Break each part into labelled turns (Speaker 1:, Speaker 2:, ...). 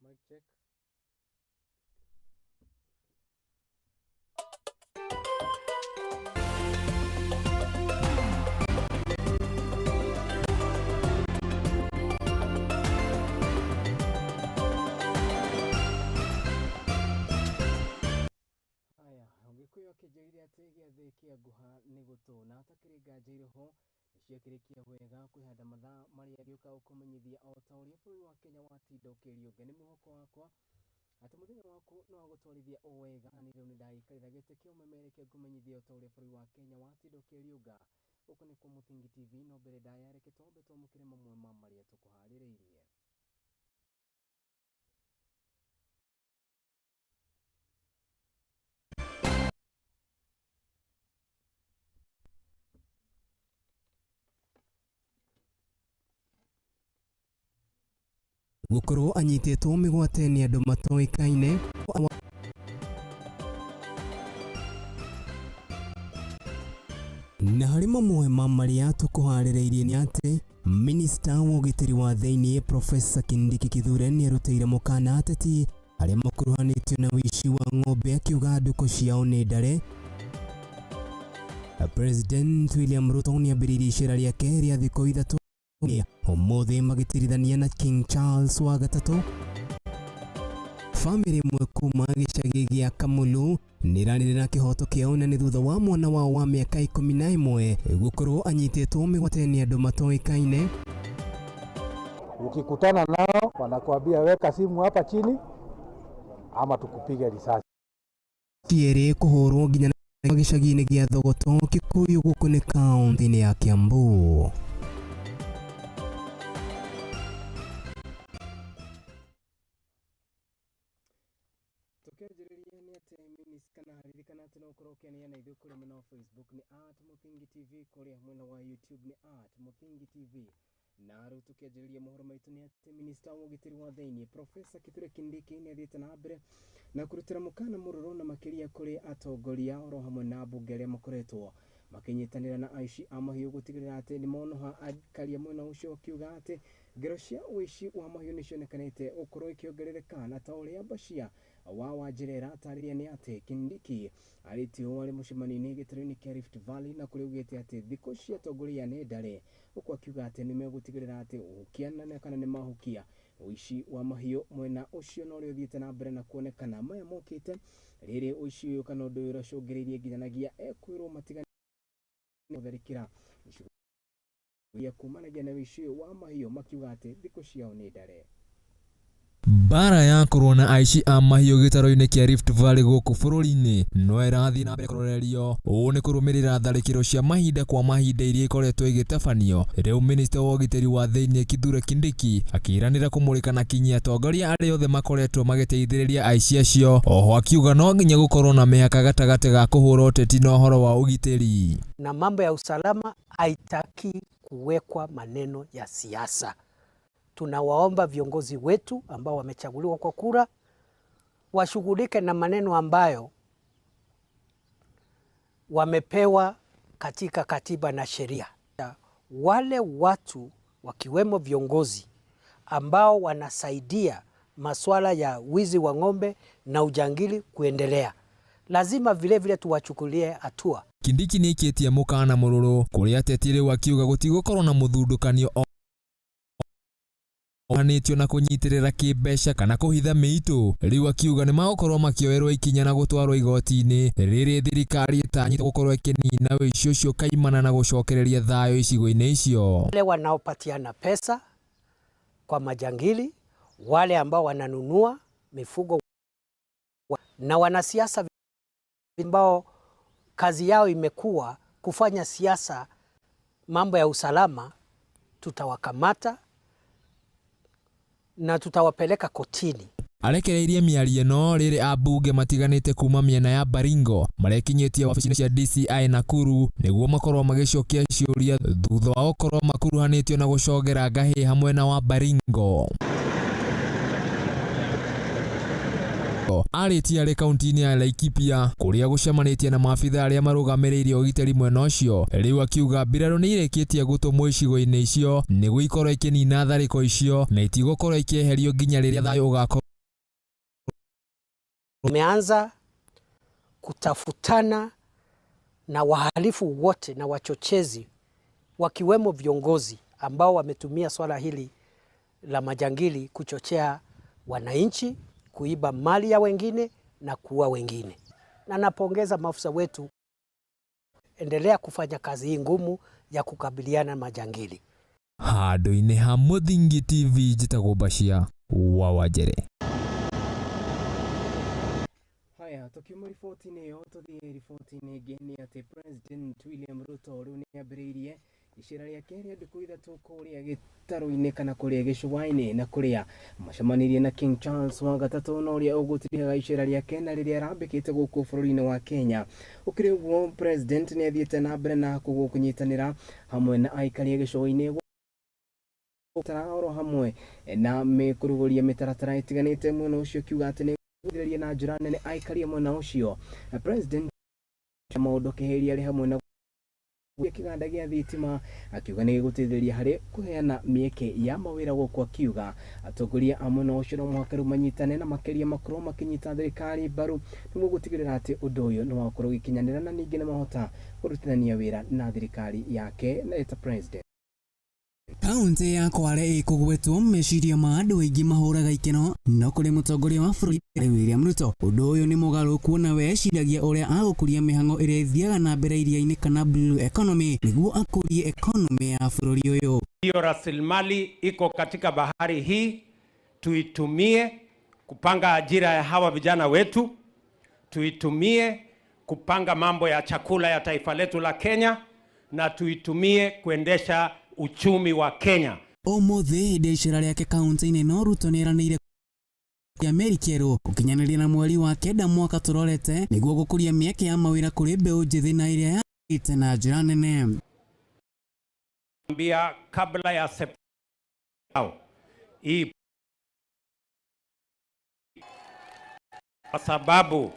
Speaker 1: Mic check. Haya, Ũgĩkũyũ akĩnjĩrire atĩ gĩathĩ kĩa ngũha nĩ gũtũ na hatakĩrĩ nganja irĩho nĩciakĩrĩkia wega kwĩhanda mathaa marĩa ngĩũka gũkũmenyithia o ta ũrĩa bũrũri wa Kenya watinda ũkĩriũnga. Nĩ mwĩhoko wakwa atĩ mũthenya waku nĩ wagũtwarithia o wega na niĩ rĩu nĩndagĩikarĩra gĩtĩ kĩa ũmemerekia ngũmenyithie o ta ũrĩa bũrũri wa Kenya watinda ũkĩriũnga. Gũkũ nĩ kwa Mũthingi TV no mbere ndaya reke twambe twamũkĩre mamwe ma marĩa tũkũharĩrĩirie. Gũkorwo anyitĩtwo mĩgwate nĩ andũ matoĩkaine. Na harĩ mamwe ma marĩa tũkũharĩrĩirie nĩ atĩ Minista wa ũgitĩri wa thĩinĩ Profesa Kindiki Kithure nĩ arutĩire mũkana ateti arĩa makuruhanĩtio na ũici wa ng'ombe akiuga ndũkũ ciao nĩ ndare. President William Ruto nĩ ambĩrĩirie icera rĩake rĩa thikũ ithatũ ũmũthĩ magĩtirithania na King Charles wa gatatũ. Famĩlĩ ĩmwe kuma gĩcagi gĩa Kamulu nĩranĩrĩra kĩhoto kĩao na nĩ thutha wa mwana wao wa mĩaka 11 gũkorwo anyitĩtwo mĩgwate nĩ andũ matoĩkaine.
Speaker 2: Ukikutana nao wanakuambia weka simu hapa chini ama tukupige risasi.
Speaker 1: Cierĩ kũhũrwo nginya gĩcagi-inĩ gĩa Thogoto Kikuyu gũkũ nĩ kaũntĩ-inĩ ya Kiambu. Tũkĩanjĩrĩria nĩ atĩ minis kana ririkana atĩ no ũkorwo ũkĩania na ithuĩ kũrĩa mwena wa Facebook nĩ at Mũthingi TV, kũrĩa mwena wa YouTube nĩ at Mũthingi TV. Na rĩu tũkĩanjĩrĩria mohoro maitũ nĩ atĩ minista wa ũgitĩri wa thĩinĩ Profesa Kithure Kindiki nĩ athiĩte na mbere na kũrutĩra mũkana mũrũrũ na makĩria kũrĩ atongoria oro hamwe na ambunge arĩa makoretwo makĩnyitanĩra na aici a mahiũ gũtigĩrĩra atĩ nĩ monoha akaria mwena ũcio akiuga atĩ ngero cia ũici wa mahiũ nĩ cionekanĩte gũkorwo ikĩongerereka na ta ũrĩa Bashir wa Wanjĩrera atarĩria nĩ atĩ Kindiki arĩtie ũũ arĩ mũcemanio-inĩ gĩtarũ-inĩ kĩa Rift Valley na kũrĩa augĩte atĩ thikũ cia atongoria nĩ ndare huku akiuga atĩ nĩ megũtigĩrĩra atĩ ũhukia na kana nĩ mahukia ũici wa mahiũ mwena ũcio na ũrĩa ũthiĩte na mbere na kuonekana maya mokĩte rĩrĩ ũici ũyũ kana ũndũ ũyũ ũracũngĩrĩirie nginyanagia ekwĩrwo matigane gũtharĩkĩra icigo iria kumanagia na ũici ũyũ wa mahiũ makiuga atĩ thikũ ciao nĩ ndare.
Speaker 3: Mbara ya kũrũa na aici a mahiũ gĩtarũ-inĩ kĩa Rift Valley gũkũ bũrũri-inĩ no ĩrathiĩ na mbere kũrorerio. Ũũ nĩ kũrũmĩrĩra tharĩkĩro cia mahinda kwa mahinda iria ikoretwo igĩtabanio. Rĩu minista wa ũgitĩri wa thĩinĩ Kithure Kindiki akĩĩranĩra kũmũrĩka na kinyi atongoria arĩa othe makoretwo magĩteithĩrĩria aici acio. Oho akiuga no nginya gũkorwo na mĩhaka gatagatĩ ga kũhũra ũteti na ũhoro wa ũgitĩri.
Speaker 4: Na mambo ya usalama haitaki kuwekwa maneno ya siasa. Tunawaomba viongozi wetu ambao wamechaguliwa kwa kura washughulike na maneno ambayo wamepewa katika katiba na sheria. Wale watu wakiwemo viongozi ambao wanasaidia masuala ya wizi wa ng'ombe na ujangili kuendelea, lazima vile vile tuwachukulie hatua.
Speaker 3: Kindiki nĩaikĩtie mũkana mũrũrũ kũrĩ ateti rĩu akiuga gũtigũkorwo na mũthundũkanio ohanĩtio na kũnyitĩrĩra kĩmbeca kana kũhitha mĩitũ. Rĩu akiuga nĩmagũkorwo makĩoerwo ikinya na gũtwarwo igoti-inĩ rĩrĩ thirikari ĩtanyĩte gũkorwo ĩkĩnina ũici ũcio kaimana na gũcokereria thayũ icigo-inĩ icio.
Speaker 4: Wale wanaopatiana pesa kwa majangili, wale ambao wananunua mifugo na wanasiasa ambao kazi yao imekuwa kufanya siasa mambo ya usalama, tutawakamata na tutawapeleka kotini.
Speaker 3: Arekereirie mĩario ĩno rĩrĩ ambunge matiganĩte kuma mĩena ya Baringo marekinyĩtie wabici cia DCI Nakuru nĩguo makorwo magĩcokia ciũria thutha wa gũkorwo makuruhanĩtio na gũcogera ngahĩha mwena wa Baringo. Arĩtie arĩ kaunti-inĩ ya Laikipia kũrĩa gũcemanĩtie na maabitha arĩa marũgamĩrĩire ũgitĩri mwena ũcio. Rĩu akiuga mbirarũ nĩ irĩkĩtie gũtũmwo icigo-inĩ icio nĩguo ikorwo ikĩnina tharĩko icio na itigũkorwo ikĩeherio nginya rĩrĩa thayũ ũgakorwo
Speaker 4: Tumeanza kutafutana na wahalifu wote na wachochezi wakiwemo viongozi ambao wametumia swala hili la majangili kuchochea wananchi kuiba mali ya wengine na kuua wengine. Na napongeza maafisa wetu, endelea kufanya kazi hii ngumu ya kukabiliana na majangili.
Speaker 3: Handũ-inĩ ha Mũthingi TV, njĩtagwo Bashia wa Wanjere.
Speaker 1: Haya, tukiuma riboti-inĩ ĩyo tũthiĩ riboti-inĩ ĩngĩ nĩ atĩ President William Ruto rĩu nĩ ambĩrĩirie icera rĩake rĩa ndukũ 3 kũrĩa gĩtarũ-inĩ kana kũrĩa gĩcũa-inĩ, na kũrĩa macemanirie na King Charles wa gatatũ, na ũrĩa ũgũtirihaga icera rĩake na rĩrĩa arambĩkĩte gũkũ bũrũri-inĩ wa Kenya. Ũkĩrĩ ũguo, President nĩ athiĩte na mbere na kũnyitanĩra hamwe na aikari a gĩcũa-inĩ oro hamwe na kũrugũria mĩtaratara ĩtiganĩte mwena ũcio, akiuga atĩ nĩ gũteithĩrĩria na njĩra nene aikari a mwena ũcio. President maũndũ kĩhĩria arĩ hamwe na kĩganda gĩa thitima, akiuga nĩ gĩgũteithĩrĩria harĩ kũheana mĩeke ya mawĩra gũkũ, akiuga atongoria a mwena ũcio no mũhaka rĩu manyitane na makĩria makorwo makĩnyita thirikari mbaru nĩguo gũtigĩrĩra atĩ ũndũ ũyũ nĩ wakorwo ũgĩkinyanĩra, na ningĩ nĩ mahota kũrutithania wĩra na thirikari yake na ta president.
Speaker 5: Kaunti ya Kwale ĩkũgwetwo meciria ma andũ aingĩ mahũraga ikeno, no kũrĩ mũtongoria wa bũrũri William Ruto ũndũ ũyũ nĩ mũgarũ, kuona we eciragia ũrĩa agũkũria mĩhang'o ĩrĩa ĩthiaga na mbere iria-inĩ kana blue economy nĩguo akũrie economy ya bũrũri ũyũ.
Speaker 6: Hiyo rasilimali iko katika bahari hii, tuitumie kupanga ajira ya hawa vijana wetu, tuitumie kupanga mambo ya chakula ya taifa letu la Kenya, na tuitumie kuendesha uchumi wa Kenya.
Speaker 5: Ũmũthĩ hĩndĩ ya icera rĩake kaunti-inĩ ĩno, Ruto nĩeranĩire ya meri kĩerũ gũkinyanĩria na mweri wa 9 mwaka tũrorete nĩguo gũkũria mĩeke ya mawĩra kũrĩ mbeũ njĩthĩ na ĩrĩa yagĩte na njĩra nene.
Speaker 6: Ambia kabla ya Septemba hii, kwa sababu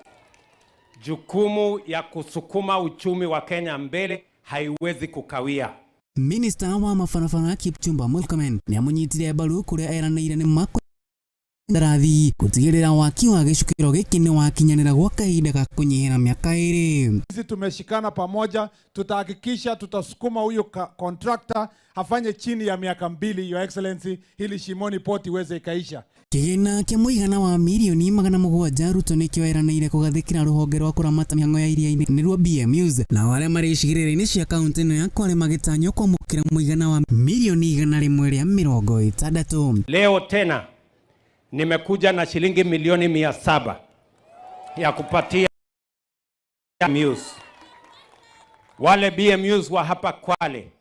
Speaker 6: jukumu ya kusukuma uchumi wa Kenya mbele haiwezi kukawia.
Speaker 5: Minista wa mabarabara Kipchumba Murkomen nĩamũnyitire mbaru kũrĩa eranĩire nĩ makũndarathi gũtigĩrĩra waki wa gĩcukĩro gĩkĩ nĩ wakinyanĩra gwa kahinda ga kũnyihĩra mĩaka 2.
Speaker 7: Sisi tumeshikana pamoja, tutahakikisha tutasukuma huyu contractor afanye chini ya miaka 2, Your Excellency, ili Shimoni Port iweze ikaisha.
Speaker 5: Kĩgĩna kĩa mũigana wa mirioni 700 Ruto nĩkĩo eranĩire kũgathĩkĩra rũhonge rwa kũramata mĩhang'o ya iria-inĩ nĩruo BMUs, nao arĩa marĩ icigĩrĩra-inĩ cia kaunti ĩno ya Kwale magĩtanywo kwamũkĩra mũigana wa mirioni 160.
Speaker 6: Leo tena nimekuja na shilingi milioni 700 ya kupatia BMUs. Wale BMUs wa hapa Kwale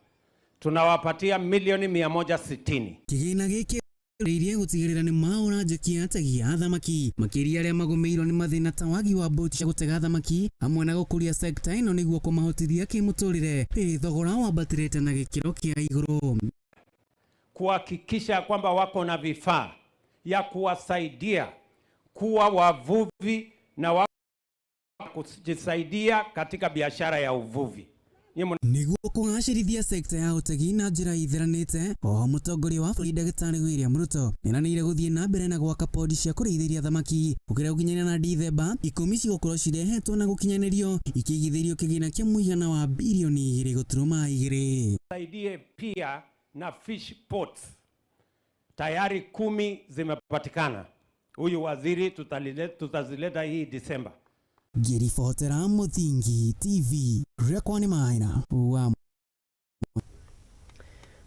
Speaker 6: tunawapatia milioni 160.
Speaker 5: Kĩgĩna gĩkĩ irie gũtigĩrĩra nĩ maũra njũki ya ategi a thamaki, makĩria arĩa magũmĩirwo nĩ mathĩna ta wagi wa boti cia gũtega thamaki hamwe na gũkũria sekta ĩno nĩguo kũmahotithia kĩmũtũrĩre rĩrĩ thogora wambatĩrĩte na gĩkĩro kĩa igũrũ.
Speaker 6: Kuhakikisha kwamba wako na vifaa ya kuwasaidia kuwa wavuvi na wa kujisaidia katika biashara ya uvuvi.
Speaker 5: Nĩguo kũgacĩrithia sekta ya ũtegi na njĩra itheranĩte, oho mũtongoria wa bũrũri Ndagĩtarĩ William Ruto nĩeranĩire gũthiĩ na mbere na gwaka podi cia kũrĩithĩria thamaki gũkĩra gũkinyanĩra na Dithemba 10 cigũkorwo cirehetwo na gũkinyanĩrio ikĩigithĩrio kĩgĩna kĩa mũigana wa birioni 2.2.
Speaker 6: Saidie pia na fish ports tayari 10 zimepatikana. Huyu waziri tutazileta hii Disemba.
Speaker 5: Ngĩribotera Mũthingi TV rĩakwa nĩ Maina wa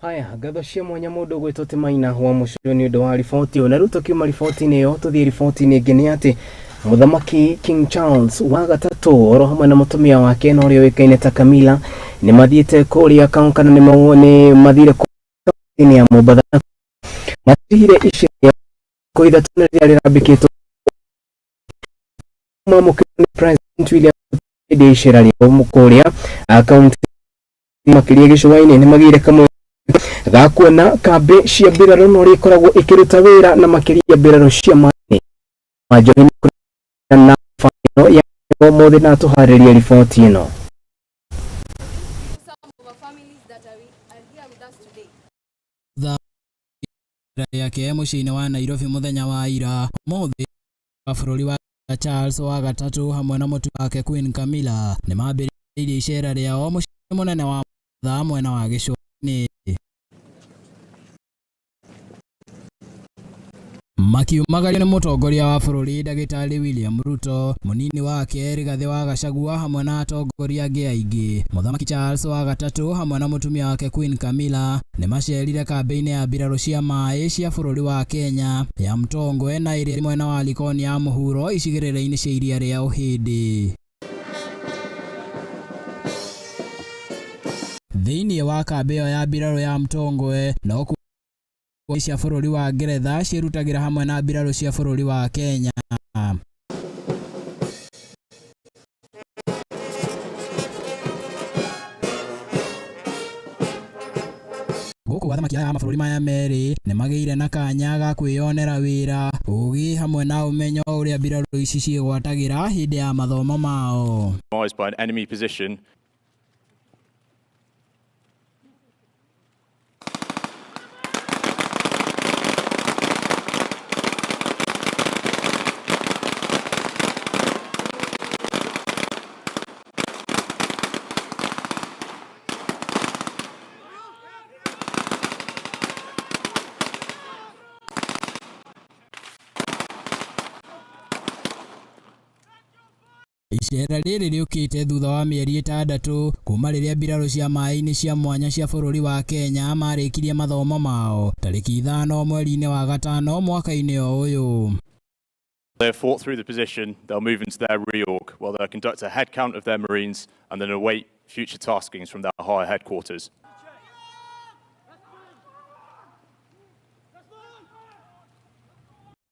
Speaker 1: Haya, ngatho cia mwanya mũndũ gwĩtwo Ti Maina wa mũcio nĩ ũndũ wa riboti ĩyo. Na rĩu tũkiuma riboti-inĩ ĩyo tũthiĩ riboti-inĩ ĩngĩ nĩ atĩ mũthamaki King Charles wa gatatũ oro hamwe na mũtumia wake na ũrĩa ũĩkaine ta Camilla nĩ mathiĩte kũrĩa kana nĩ mathire kũrĩa ya Mombatha, matigire icera thikũ 3 na rĩrĩa rĩrambĩkĩtwo mwamũkĩrwo nĩ President William hĩndĩ ya icera rĩao kũrĩa kaunti makĩria gĩcũa-inĩ. Nĩ magĩire kamwe ga kuona kambĩ cia mbirarũ na ũrĩa ikoragwo ikĩruta wĩra na makĩria mbirarũ cia maĩ Wanjohi na ĩno ya ũmũthĩ na tũharĩrie riboti ĩno.
Speaker 8: Some of our families that are here with us today.
Speaker 9: Yake mũciĩ-inĩ wa Nairobi mũthenya wa ira. Ũmũthĩ wa bũrũri wa
Speaker 5: Charles wa gatatũ hamwe na mũtumia wake Queen Camilla nĩ mambĩrĩirie icera rĩao mũciĩ mũnene wa Mombasa mwena wa gĩcũa-inĩ. Makiumagario nĩ mũtongoria wa bũrũri ndagĩtarĩ William Ruto, mũnini wake Rigathĩ wa Gachagua hamwe na atongoria angĩ aingĩ. Mũthamaki Charles wa gatatũ hamwe na mũtumia wake Queen Camilla nĩ macerire kambĩ-inĩ ya mbirarũ cia maĩ cia bũrũri wa Kenya ya Mtongwe na ĩrĩa ĩrĩ mwena wa Likoni ya mũhuro icigĩrĩra-inĩ cia iria rĩa Ũhĩndĩ. Thĩinĩ wa kambĩ ĩyo ya mbirarũ ya Mtongwe no kuo cia bũrũri wa Ngeretha ciĩrutagĩra hamwe na mbirarũ cia bũrũri wa Kenya. Gũkũ athamaki aya a mabũrũri maya merĩ nĩ magĩire na kanya ga kwĩyonera wĩra, ũgĩ hamwe na ũmenyo ũrĩa mbirarũ ici ciĩgwatagĩra hĩndĩ ya mathomo mao.
Speaker 9: By an enemy position.
Speaker 5: Icera rĩrĩ rĩũkĩte thutha wa mĩeri 6 kuma rĩrĩa mbirarũ cia maĩ-inĩ cia mwanya cia bũrũri wa Kenya marĩkirie mathomo mao tarĩki 5 mweri-inĩ wa gatano mwaka-inĩ o ũyũ.
Speaker 9: They have fought through the position, they'll move into their reorg, where they'll conduct a head count of their Marines and then await future taskings from their higher headquarters.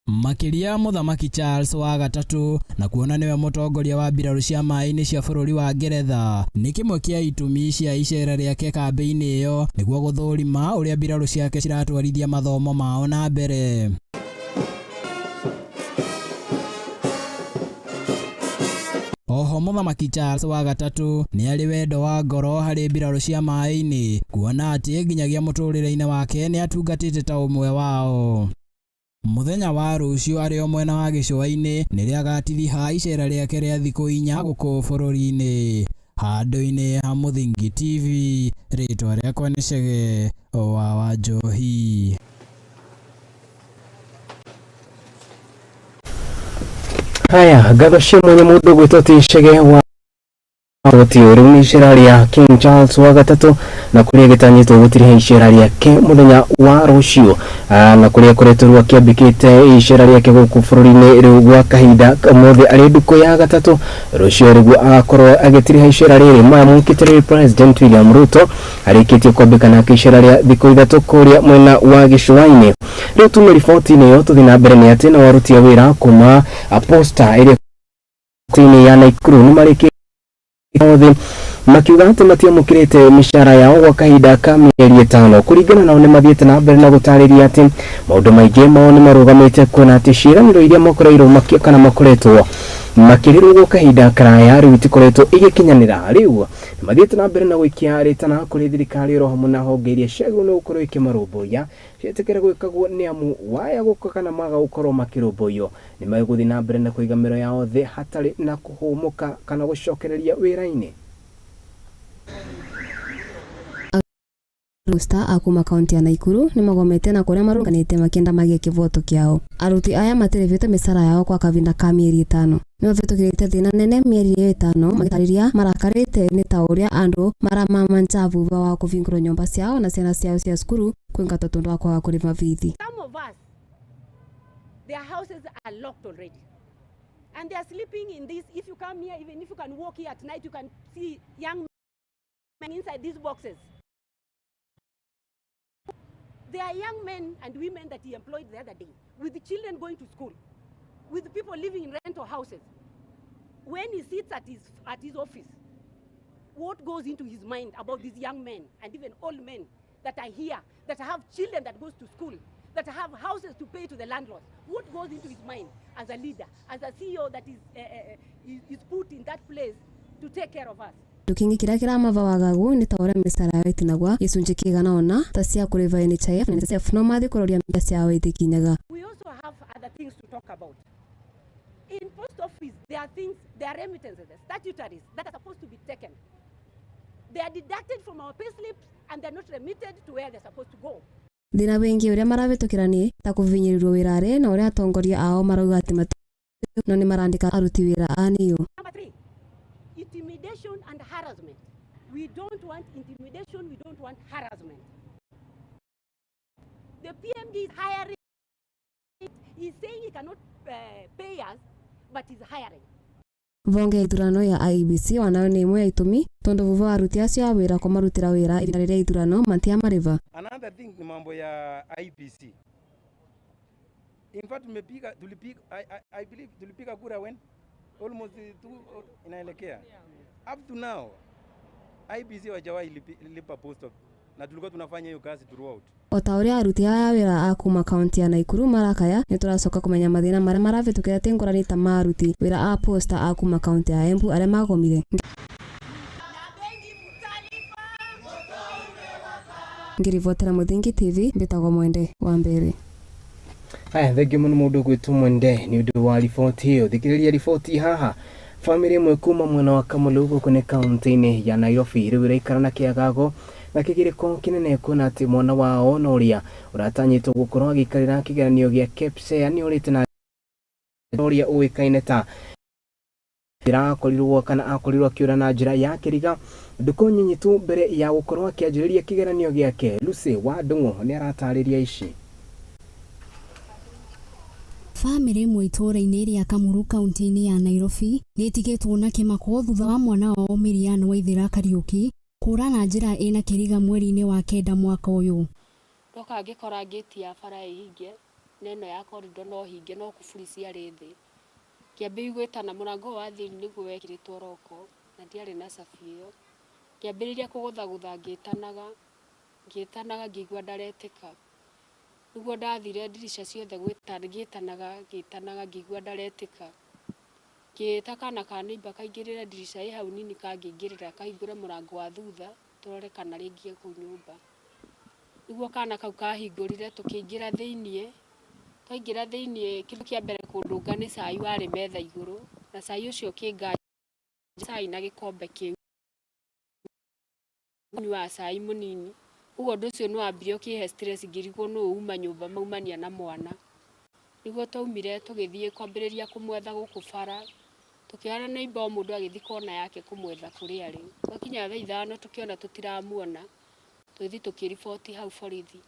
Speaker 5: Makĩria Mũthamaki Charles wa gatatũ na kuona nĩwe mũtongoria wa mbirarũ cia maĩ-inĩ cia bũrũri wa Ngeretha nĩ kĩmwe kĩa itũmi cia icera rĩake kambĩ-inĩ ĩyo nĩguo gũthũrima ũrĩa mbirarũ ciake ciratwarithia mathomo mao na mbere. Oho Mũthamaki Charles wa gatatũ nĩ arĩ wendo wa ngoro harĩ mbirarũ cia maĩ-inĩ kuona atĩ nginyagia mũtũrĩre-inĩ wake nĩ atungatĩte ta ũmwe wao. Mũthenya wa rũciũ arĩ o mwena wa gĩcũa-inĩ nĩrĩo agatiriha icera rĩake rĩa thikũ 4 gũkũ bũrũri-inĩ. Handũ-inĩ ha Mũthingi TV, rĩtwa rĩakwa nĩ Chege wa Wanjohi.
Speaker 1: Haya, ngatho cia mwanya mũndũ gwĩtwo ti Chege wa rĩu nĩ icera rĩa King Charles wa gatatũ na kũrĩa gĩtanyĩtwo gũtiriha icera rĩake mũthenya wa rũciũ na kũrĩa akoretwo rĩu akĩambĩkĩte icera rĩake gũkũ bũrũri-inĩ rĩu gwa kahinda kamothe arĩ ndukũ ya gatatũ rũciũ rĩguo agakorwo agĩtiriha icera rĩrĩ. Maya mokĩte rĩrĩ President William Ruto arĩkĩtie kwambĩka nake icera rĩa thikũ 3 kũrĩa mwena wa gĩcũa-inĩ. Rĩu tume riboti-inĩ ĩyo tũthiĩ na mbere nĩ atĩ na waruti a wĩra kuma Posta ĩrĩa ya Nakuru nĩ marĩkĩtie othe makiuga atĩ matiamũkĩrĩte mĩcara yao gwa kahinda ka mĩeri 5. Kũringana nao nĩ mathiĩte na mbere na gũtarĩria atĩ maũndũ maingĩ mao nĩ marũgamĩte kuona atĩ ciĩranĩro iria makoreirwo kana makoretwo makĩrĩrwo gwa kahinda karaya rĩu itikoretwo igĩkinyanĩra. Rĩu nĩ mathiĩte na mbere na gũikia rĩtana kũrĩ thirikari oro hamwe na honge iria ciagĩrĩirwo nĩ gũkorwo ikĩmarũmbũiya ciĩtĩkĩre gwĩkagwo nĩ amu waya gũka kana maga gũkorwo makĩrũmbũiyo nĩ megũthiĩ na mbere na kũiga mĩro yao thĩ hatarĩ na kũhũmũka kana gũcokereria wĩra-inĩ.
Speaker 8: Posta a kuma kaunti ya Nakuru nĩ magomete na kũrĩa marũnganĩte makĩenda magĩe kĩvoto kĩao. Aruti aya matirĩvĩte mĩcara yao kwa kavinda ka mĩeri 5. Nĩmavĩtũkĩrĩte thĩna nene mĩeri ĩyo 5 magĩtarĩria marakarĩte nĩ ta ũrĩa andũ maramamanja thutha wa kũvingũrwo nyũmba ciao na ciana ciao cia cukuru kwingatwo tondũ wa kwaga kũrĩva bithi.
Speaker 10: Some of us, their houses are locked already and they are sleeping in this. If you come here, even if you can walk here at night, you can see young men inside these boxes. There are young men and women that he employed the other day, with the children going to school, with people living in rental houses. When he sits at his office, what goes into his mind about these young men and even old men that are here, that have children that goes to school, that have houses to pay to the landlords? What goes into his mind as a leader, as a CEO that is put in that place to take care of us?
Speaker 8: Kĩndũ kĩngĩ kĩrĩa kĩramava wagagu nĩ ta ũrĩa mĩcara yao ĩtinagwa gĩcunjĩ kĩigana ũna ta cia kũrĩva NHIF na NSSF no mathiĩ kũroria mbia ciao itikinyaga.
Speaker 10: We also have other things to talk about. In post office, there are things, there are remittances, statutories that are supposed to be taken. They are deducted from our pay slips and they're not remitted to where they're supposed to go.
Speaker 8: Thĩna wĩngĩ ũrĩa maravĩtũkĩra nĩ ta kũvinyĩrĩrwo wĩra-rĩ na ũrĩa atongoria ao marauga atĩ mati no nĩ marandĩka aruti wĩra a nĩũ.
Speaker 10: Number three, intimidation and harassment. We don't want intimidation, we don't want harassment. The PMD is hiring. He's saying he cannot pay us, but he's hiring.
Speaker 8: Vonge ya ithurano ya IEBC wanayo nĩ ĩmwe ya itũmi tondũ vuva wa aruti acio a wĩra kũmarutĩra wĩra ihinda rĩrĩa ithurano matiamarĩva.
Speaker 11: Another thing ni mambo ya IPC. In fact tumepiga tulipiga I believe tulipiga kura when almost two inaelekea. Up to now IPC hawajawahi lipa post office na tulikuwa tunafanya hiyo kazi throughout.
Speaker 8: O ta ũrĩa aruti aya a wĩra a kuma kaunti ya Naikuru marakaya nĩ tũracoka kũmenya mathĩna marĩa maravĩtũkĩra ti ngũrani ta ma aruti wĩra a posta a kuma kaunti ya Embu arĩa magomire. Ngĩribotera Mũthingi TV mbĩtagwo Mwende wa Mbere.
Speaker 1: Haya, thengiũ mũno mũndũ ũgwĩtwo Mwende nĩ ũndũ wa riboti ĩyo. Thikĩrĩria riboti haha. Bamĩrĩ ĩmwe kuma mwena wa Kamulu gũkũ nĩ kaunti-inĩ ya Nairobi rĩu ĩraikara na kĩagago na kĩgirĩko kĩnene kuona atĩ mwana wao na ũrĩa ũratanyĩtwo gũkorwo agĩikarĩra kĩgeranio gĩa KPSEA nĩ ũrĩte na ũrĩa ũĩkaine ta akorirwo kana akorirwo akĩũra na njĩra ya kĩriga ndukũ nyinyi tu mbere ya gũkorwo akĩanjĩrĩria kĩgeranio gĩake. Lucy wa Ndung'u nĩ aratarĩria ici.
Speaker 12: Bamĩrĩ ĩmwe itũũra-inĩ rĩa Kamuru kaunti-inĩ ya Nairobi nĩ ĩtigĩtwo na kĩmako thutha wa mwana wao Miriam Waithera Kariuki kũra na njĩra ĩna kĩriga mweri-inĩ wa kenda mwaka ũyũ.
Speaker 13: Ndoka ngĩkora ngĩti ya bara ĩhinge na ĩno ya korido no hinge no kuburi ciarĩ thĩ. Ngĩambĩrĩria gwĩtana mũrango wa thĩinĩ nĩguo wekĩrĩtwo roko na ndiarĩ na cabi ĩyo. Ngĩambĩrĩria kũgũthagũtha ngĩtanaga ngĩtanaga ngĩigua ndaretĩka. Nĩguo ndathire ndirica ciothe gwĩtana ngĩtanaga ngĩtanaga ngĩigua ndaretĩka. Ngĩta kana ka neighbor kaingĩrĩre ndirica ĩ hau nini kangĩingĩrĩra kahingũre mũrango wa thutha tũrore kana rĩngĩ e kũu nyũmba. Nĩguo kana kau kahingũrire tũkĩingĩra thĩiniĩ. Twaingĩra thĩiniĩ kĩndũ kĩa mbere kũndũnga nĩ cai warĩ metha igũrũ na cai ũcio ũkĩnganja cai na gĩkombe kĩu nyuaga cai mũnini. Ũguo ũndũ ũcio nĩ wambire ũkĩhe stress ngĩrigwo nũ uma nyũmba maumania na mwana. Nĩguo twaumire tũgĩthiĩ kwambĩrĩria kũmwetha gũkũ bara tũkĩona neighbor o mũndũ agĩthiĩ kona yake kũmwetha kũrĩa arĩ. Gwakinya thaa 5 tũkĩona tũtiramuona tũgĩthiĩ tũkĩriboti hau borithi.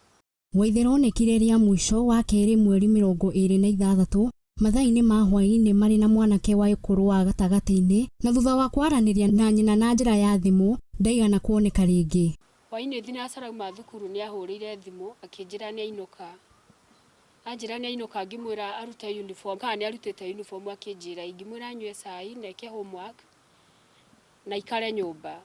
Speaker 12: Waithera onekire rĩa mũico wa kerĩ mweri 26 mathaa-inĩ ma hwaĩ-inĩ marĩ na mwanake wa ũkũrũ wa gatagatĩ-inĩ na thutha wa kwaranĩria na nyina na njĩra ya thimũ ndaigana kuoneka rĩngĩ.
Speaker 13: Hwaĩ-inĩ thinacara auma thukuru nĩ ahũrĩire thimũ akĩnjĩra nĩ ainũka. Anjĩra nĩ ainũka ngĩmwĩra arute uniform kana nĩ arutĩte uniform akĩnjĩra ngĩmwĩra anyue cai na eke homework na aikare nyũmba.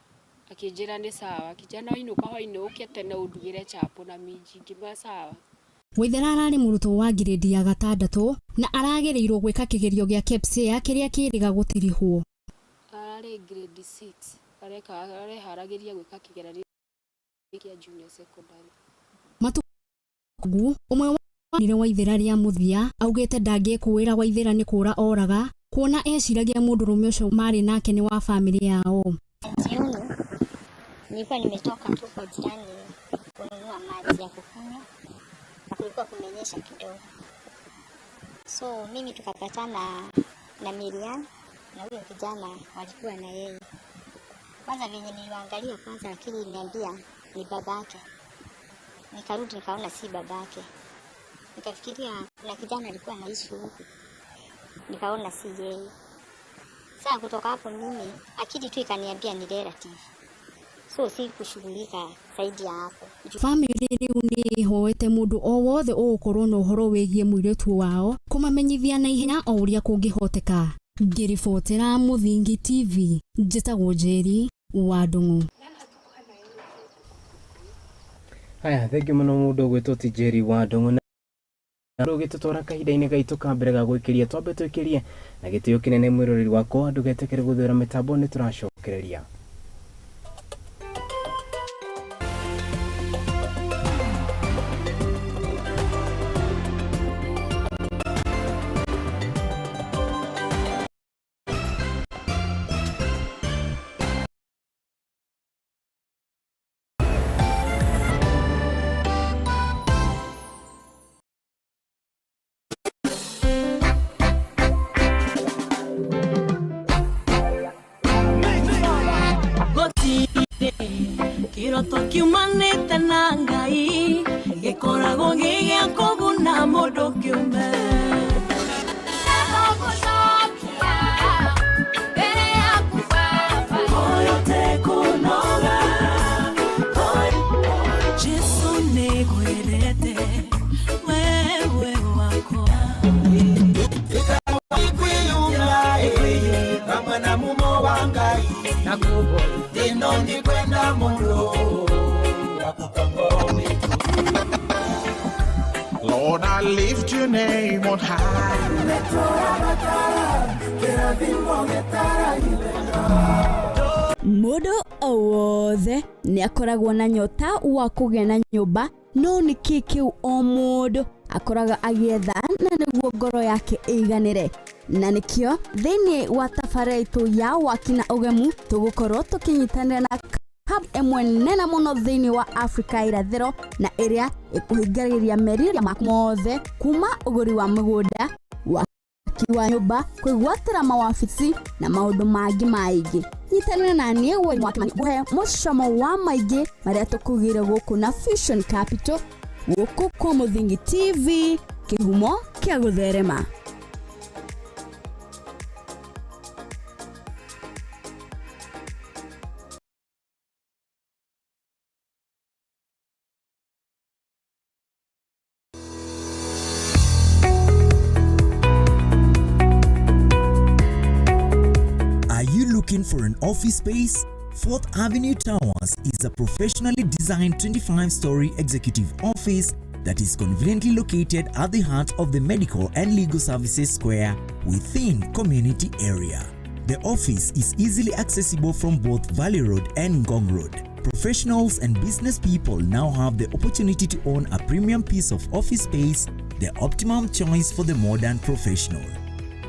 Speaker 13: Akĩnjĩra nĩ sawa akĩnjĩra no ainũka hwaĩ-inĩ ũke tene ũndugĩre chapo na minji ngĩmwĩra sawa.
Speaker 12: Waithera ararĩ mũrutwo wa ngirĩndi ya gatandatũ na aragĩrĩirwo gwĩka kĩgerio gĩa KPSEA kĩrĩa kĩrĩga gũtirihwo.
Speaker 13: Ararĩ grade 6 areka areharagĩria gwĩka kĩgeranio kĩa junior secondary.
Speaker 12: Matugu ũmwe wa Waithera rĩa mũthia augĩte ndangĩkũĩra Waithera nĩ kũra oraga kuona eciragia mũndũrũme ũcio marĩ nake nĩ wa bamĩrĩ yao.
Speaker 14: Jioni nilikuwa nimetoka tu kwa jirani kununua maji ya kukunywa na kulikuwa kumenyesha kidogo, so mimi tukapatana na Miriam na huyo kijana walikuwa na yeye. Kwanza venye niliwaangalia kwanza, akili iliniambia ni babake, nikarudi nikaona si babake, nikafikiria kuna kijana alikuwa anaishi huku, nikaona si yeye. Sasa kutoka hapo mimi akili tu ikaniambia ni relative, so si kushughulika zaidi ya hapo.
Speaker 12: Bamĩrĩ rĩu nĩ ĩhoete mũndũ o wothe ũgũkorwo na ũhoro wĩgiĩ mũirĩtu wao kũmamenyithia na ihenya o ũrĩa kũngĩhoteka. Ngĩribotera Mũthingi TV njĩtagwo Njeri wa Ndung'u.
Speaker 1: Haya, thengiũ mũno mũndũ ũgwĩtwo ti Njeri wa Ndung'u. Na rũgĩtũtwara kahinda-inĩ gaitũ ka mbere ga gwĩkĩria twambe twĩkĩrie na gĩtĩo kĩnene mwĩroreri wakwa ndũgetĩkĩre gũthũra mĩtambo nĩ tũracokereria.
Speaker 15: Gĩkoragwo gĩ gĩa kũguna mũndũ kĩũmbe. Jesu nĩngwendete wewe wakwa.
Speaker 16: Kamwana mumo wa Ngai ino ndikwenda muno.
Speaker 17: Lord, I lift your name on high.
Speaker 18: Mũndũ o wothe nĩ akoragwo na nyota wa kũgĩa na nyũmba, no nĩ kĩĩ kĩu o mũndũ akoraga agĩetha na nĩguo ngoro yake ĩiganĩre? Na nĩkĩo thĩinĩ wa tabarĩra itũ ya waki na ũgemu tũgũkorwo tũkĩnyitanĩra na hub ĩmwe nene mũno thĩinĩ wa Afrika ya irathĩro, na ĩrĩa ĩkũhingĩrĩria merirĩria maku mothe, kuma ũgũri wa mĩgũnda, waki wa nyũmba, kwĩgwatĩra mawabici na maũndũ mangĩ maingĩ. Nyitanĩra na niĩ Waimwakĩ ngũhe mũcamo wa maingĩ marĩa tũkugĩire gũkũ na Fusion Capital, gũkũ kwa Mũthingi TV, kĩhumo kĩa gũtherema.
Speaker 19: Are you looking for an office space? Fourth Avenue Towers is a professionally designed 25-story executive office that is conveniently located at the heart of the Medical and Legal Services Square within community area. The office is easily accessible from both Valley Road and Ngong Road. Professionals and business people now have the opportunity to own a premium piece of office space, the optimum choice for the modern professional.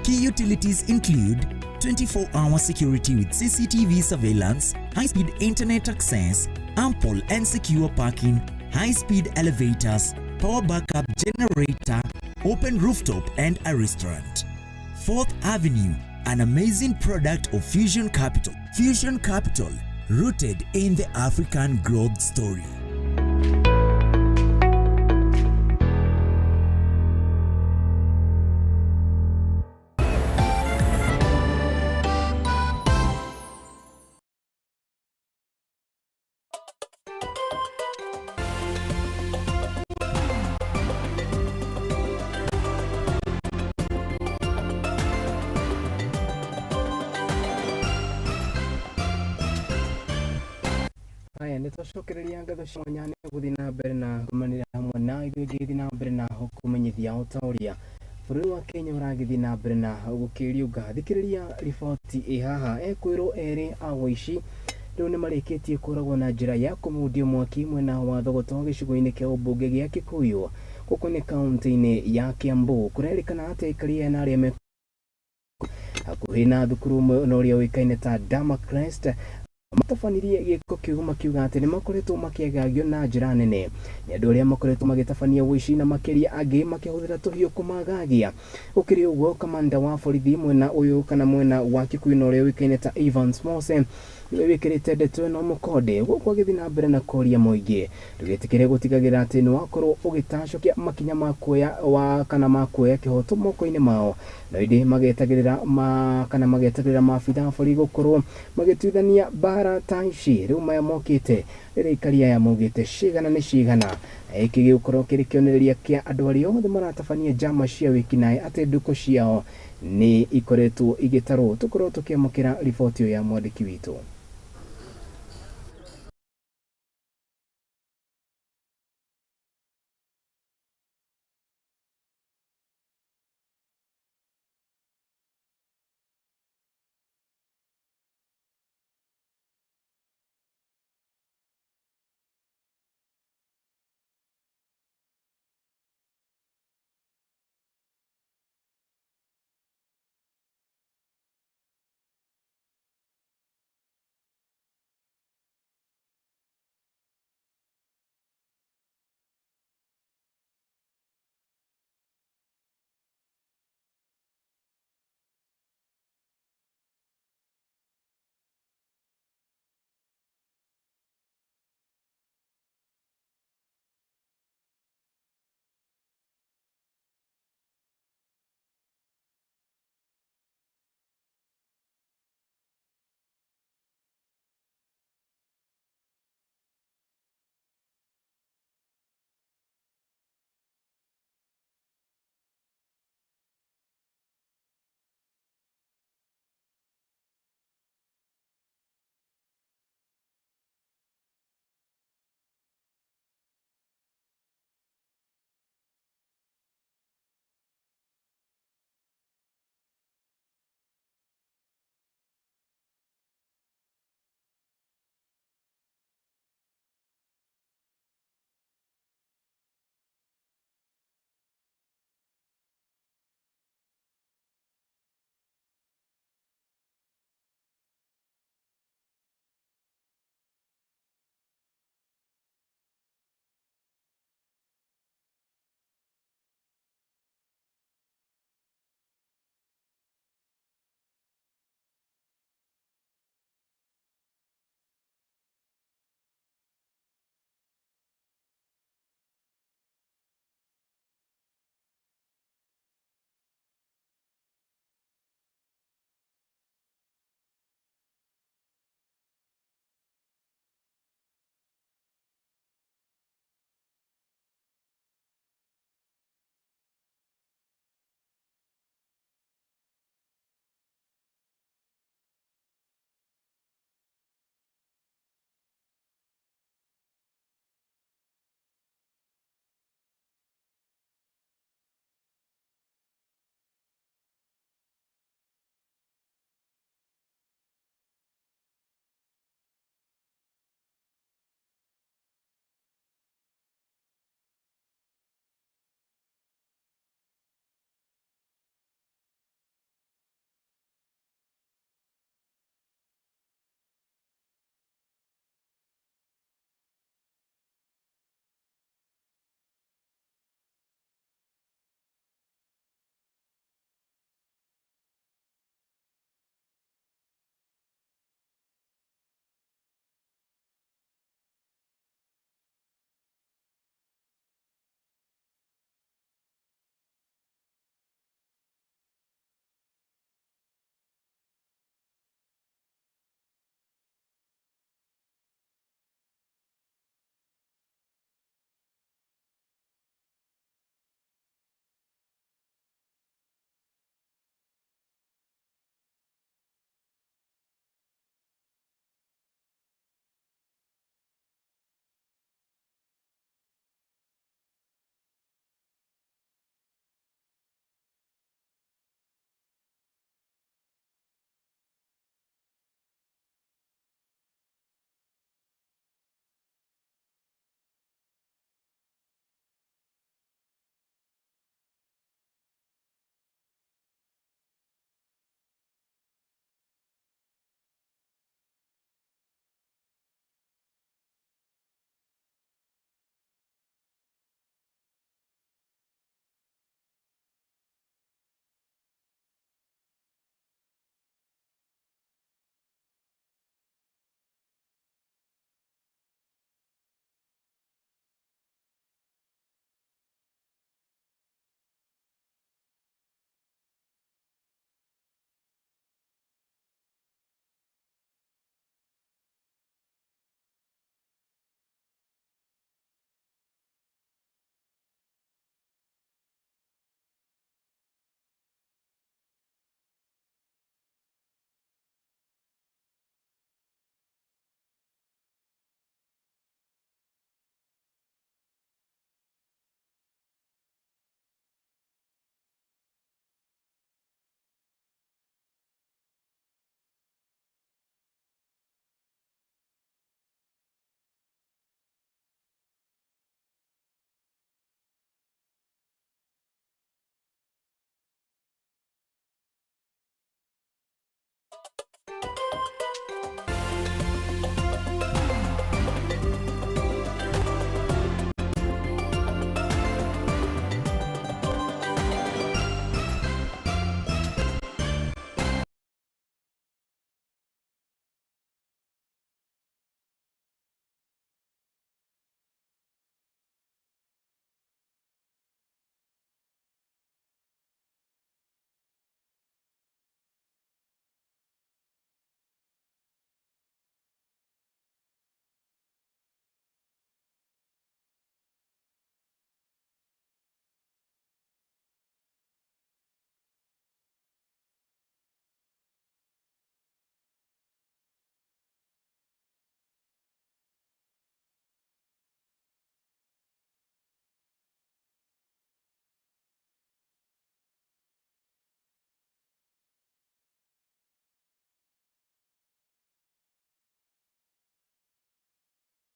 Speaker 19: Key utilities include 24-hour security with CCTV surveillance, high-speed internet access, ample and secure parking, high-speed elevators, power backup generator, open rooftop and a restaurant. Fourth Avenue, an amazing product of Fusion Capital. Fusion Capital, rooted in the African growth story.
Speaker 1: Haya, nĩ twacokereria ngatho cia mwanya nĩ gũthiĩ na mbere na kũmanĩra hamwe na ithuĩ ngĩthiĩ na mbere na kũmenyithia o ta ũrĩa bũrũri wa Kenya ũragĩthiĩ na mbere na gũkĩriũnga. Thikĩrĩria riboti ĩ haha. Ekwĩrwo erĩ a wũici rĩu nĩ marĩkĩtie kũragwo na njĩra ya kũmundio mwaki mwena wa Thogoto gĩcigo-inĩ kĩa ũmbunge gĩa Kikuyu, gũkũ nĩ kaunti-inĩ ya Kiambu. Kũrerĩkana atĩ aikari aya na arĩa me hakuhĩ na thukuru ũmwe na ũrĩa ũĩkaine ta Damacrest matabanirie gĩko kĩu, makiuga atĩ nĩ makoretwo makĩagagio na njĩra nene nĩ andũ arĩa makoretwo magĩtabania ũici, na makĩria angĩ makĩhũthĩra tũhiũ kũmagagia. Gũkĩrĩ ũguo, kamanda wa borithi mwena ũyũ kana mwena wa Kikuyu na ũrĩa ũĩkaine ta Evans Mose nĩwe wĩkĩrĩte ndeto ĩno mũkonde, gũkũ agĩthiĩ na mbere na kũria mũingĩ ndũgetĩkĩre gũtigagĩra atĩ nĩ wakorwo ũgĩtacũkia makinya ma kuoya wa kana ma kuoya kĩhoto moko-inĩ mao, no ĩndĩ magetagĩrĩra ma kana magetagĩrĩra maabitha a borithi gũkorwo magĩtuithania mbara ta ici. Rĩu maya mokĩte rĩrĩa aikari aya maugĩte cigana nĩ cigana, na gĩkĩ gĩgũkorwo kĩrĩ kĩonereria kĩa andũ arĩa othe maratabania njama cia wĩkinaĩ atĩ ndukũ ciao nĩ ikoretwo igĩtarwo. Tũkorwo tũkĩamũkĩra riboti ĩyo ya mwandĩki witũ.